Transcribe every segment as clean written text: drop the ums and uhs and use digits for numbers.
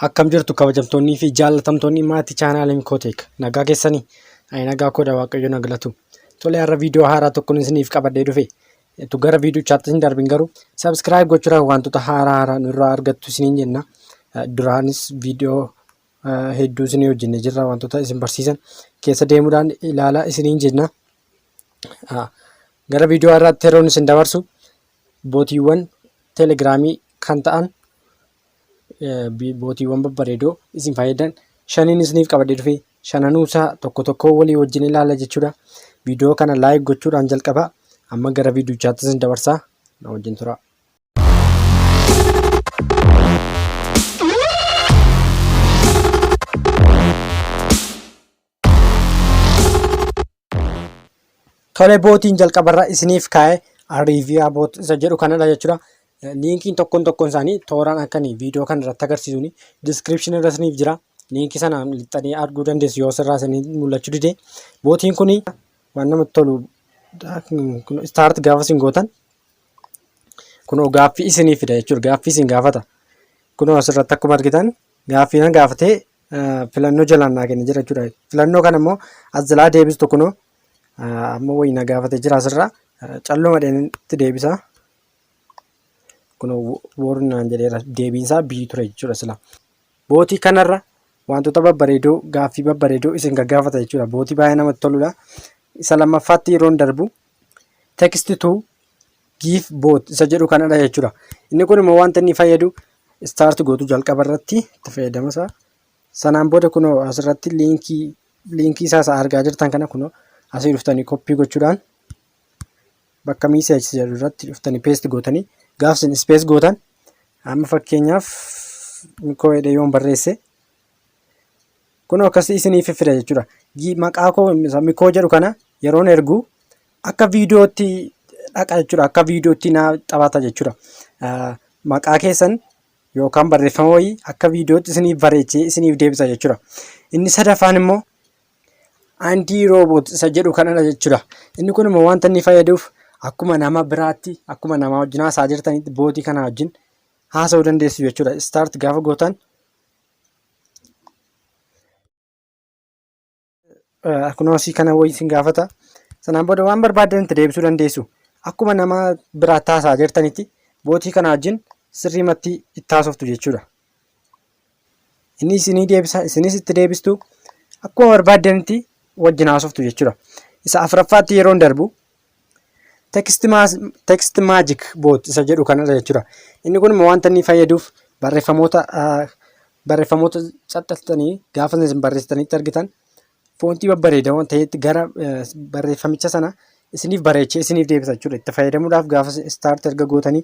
Akkam jirtu kabajamtoonnii fi jaallatamtoonni maatii chaanaalii Mkooteek nagaa keessanii ani nagaa koodha waaqayyo na galatu. Tole har'a viidiyoo haaraa tokkoon isiniif qabadhee dhufe. Utuu gara viidiyochaatti hin darbin garuu subscribe gochuudhaan wantoota haaraa haaraa nurraa argattu isiniin jenna. Duraanis viidiyoo hedduu isinii hojjennee jirra wantoota isin barsiisan keessa deemuudhaan ilaalaa isiniin jenna. Gara viidiyoo har'aatti yeroon isin dabarsu bootiiwwan telegiraamii kan ta'an bootiiwwan babbareedoo isin fayyadan shaniin isiniif qabadhee dhufe shananuu isaa tokko tokko walii wajjin ilaala jechuudha. Viidiyoo kana laayik gochuudhaan jalqaba. Amma gara viidiyochaatti isin dabarsaa na wajjin tura. Tole bootiin jalqabarra isiniif kaa'e Arrivia bot isa jedhu kanadha jechuudha. Liinkiin tokkoon tokkoon isaanii tooraan akkanii viidiyoo kana irratti agarsiisuun diskiripshinii irra isiniif jira. Liinkii sana lixxanii arguu dandeessu yoo sirraa isinii mul'achuu dide. Bootiin kun waan namatti tolu istaart gaafa isin gootan kunoo gaaffii isinii fida jechuudha. Gaaffii isin gaafata. Kunoo asirratti akkuma argitan gaaffii na gaafatee filannoo jalaan naa kenne jira jechuudha. Filannoo kana immoo as jalaa deebistu kunoo amma wayii na gaafate jira asirraa calluma itti deebisa. Kunoo woorni naan jedheera deebiinsaa bii ture jechuudha sila. Bootii kanarra wantoota babbareedoo gaaffii babbareedoo isin gaggaafata jechuudha. Bootii baay'ee namatti toludha. Isa lammaffaatti yeroon darbu text to give bot isa jedhu kanadha jechuudha. Inni kun immoo wanta inni fayyadu start gootu jalqaba irratti itti fayyadama isaa. Sanaan booda kunoo asirratti liinkii liinkii isaa isa argaa jirtan kana kunoo asii dhuftanii koppii gochuudhaan bakka message jedhu irratti dhuftanii paste gootanii gaaf isin space gootan amma fakkeenyaaf mikoo jedhee yoon barreesse kunoo akkasii isiniif fida jechuudha. Maqaa koo mikoo jedhu kana yeroon ergu akka viidiyootti dhaqa jechuudha. Akka viidiyootti naa taphata jechuudha. Maqaa keessan yookaan barreeffama wayii akka viidiyootti isiniif bareechee isiniif deebisa jechuudha. Inni sadaffaan immoo Andy Robot isa jedhu kanadha jechuudha. Inni kun immoo wanta inni fayyaduuf akkuma nama biraatti akkuma namaa wajjin haasaa jirtanitti bootii kana wajjin haasa'uu dandeessu jechuudha. Start gaafa gootan kunoo asii kana wayii isin gaafata. Sanaan booda waan barbaaddan itti deebisuu dandeessu. Akkuma nama biraatti haasaa jirtanitti bootii kana wajjin sirriimatti itti haasoftu jechuudha. Inni isinii deebisa, isinis itti deebistu. Akkuma barbaaddanitti wajjin haasoftu jechuudha. Isa afuraffaatti yeroon darbu text magic bot isa jedhu kanadha jechuudha. Inni kun immoo wanta inni fayyaduuf barreeffamoota barreeffamoota caxxaltanii gaafa isin barreessitanitti argitan foontii babbareedaa waan ta'etti gara barreeffamicha sana isiniif bareechee isiniif deebisa jechuudha. Itti fayyadamuudhaaf gaafa start erga gootanii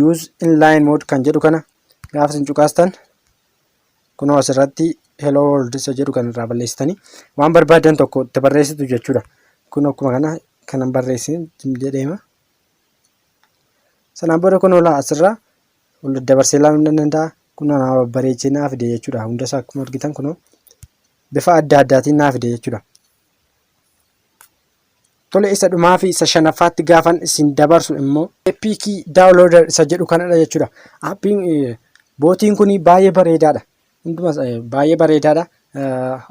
use inline mode kan jedhu kana gaafa isin cuqaastan kunoo asirratti hello world isa jedhu kan irraa balleessitanii waan barbaadan tokko itti barreessitu jechuudha. Kun akkuma kana kanan barreessin jedheema. Sanaan booda kun olaa asirraa ol daddabarsee ilaaluu ni danda'a. Kun naa babbareechee naa fide jechuudha. Hunda isaa akkuma argitan kunoo bifa adda addaatiin naa fide jechuudha. Tole isa dhumaa fi isa shanaffaatti gaafan isin dabarsu immoo APK downloader isa jedhu kanadha jechuudha. Aappiin bootiin kun baay'ee bareedaadha. Hundumas baay'ee bareedaadha.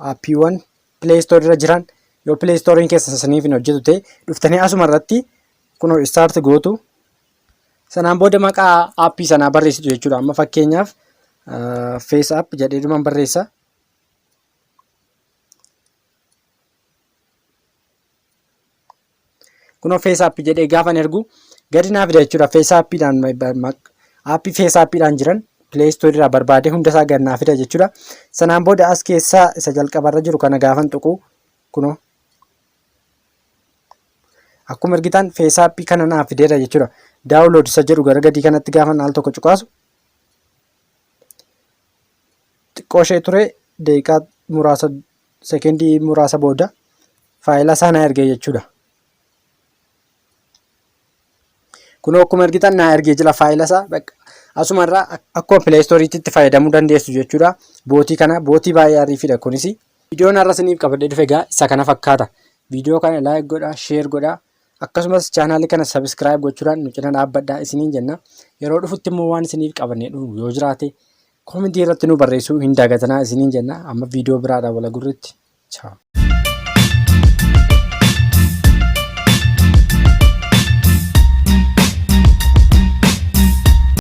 Aappiiwwan Play Store irra jiran yoo Play Store'n keessa isiniif hin hojjetu ta'e dhuftanii asuma irratti kunoo start gootu. Sanaan booda maqaa aappii sanaa barreessitu jechuudha. Amma fakkeenyaaf Face App jedhee dhuman barreessa. Kunoo Face App jedhee gaafan ergu gadi naa fida jechuudha. Face Appidhaan aappii Face Appidhaan jiran Play Store irraa barbaadee hunda isaa gad naa fida jechuudha. Sanaan booda as keessaa isa jalqabarra jiru kana gaafan tuqu kunoo akkuma argitan Face App kana naa fideera jechuudha. Download isa jedhu gara gadii kanatti gaafan al tokko cuqaasu xiqqoo ishee ture daqiiqaa muraasa sekendii muraasa booda faayila isaa naa ergee jechuudha. Kunoo akkuma argitan naa ergee jira faayila isaa bakka asuma irraa akkuma Play Storeetti itti fayyadamuu dandeessu jechuudha. Bootii kana bootii baay'ee ariifidha kunis. Viidiyoon har'a isiniif qabadhee dhufe egaa isa kana fakkaata. Viidiyoo kana like godhaa, share godhaa. Akkasumas chaanaalii kana subscribe gochuudhaan nu cina dhaabbadhaa isiniin jenna. Yeroo dhufutti immoo waan isiniif qabannee dhufnu yoo jiraate Koomentii irratti nu barreessuu hin dagatinaa isiniin jenna. Amma viidiyoo biraadhaan wal agarrutti. Ciao.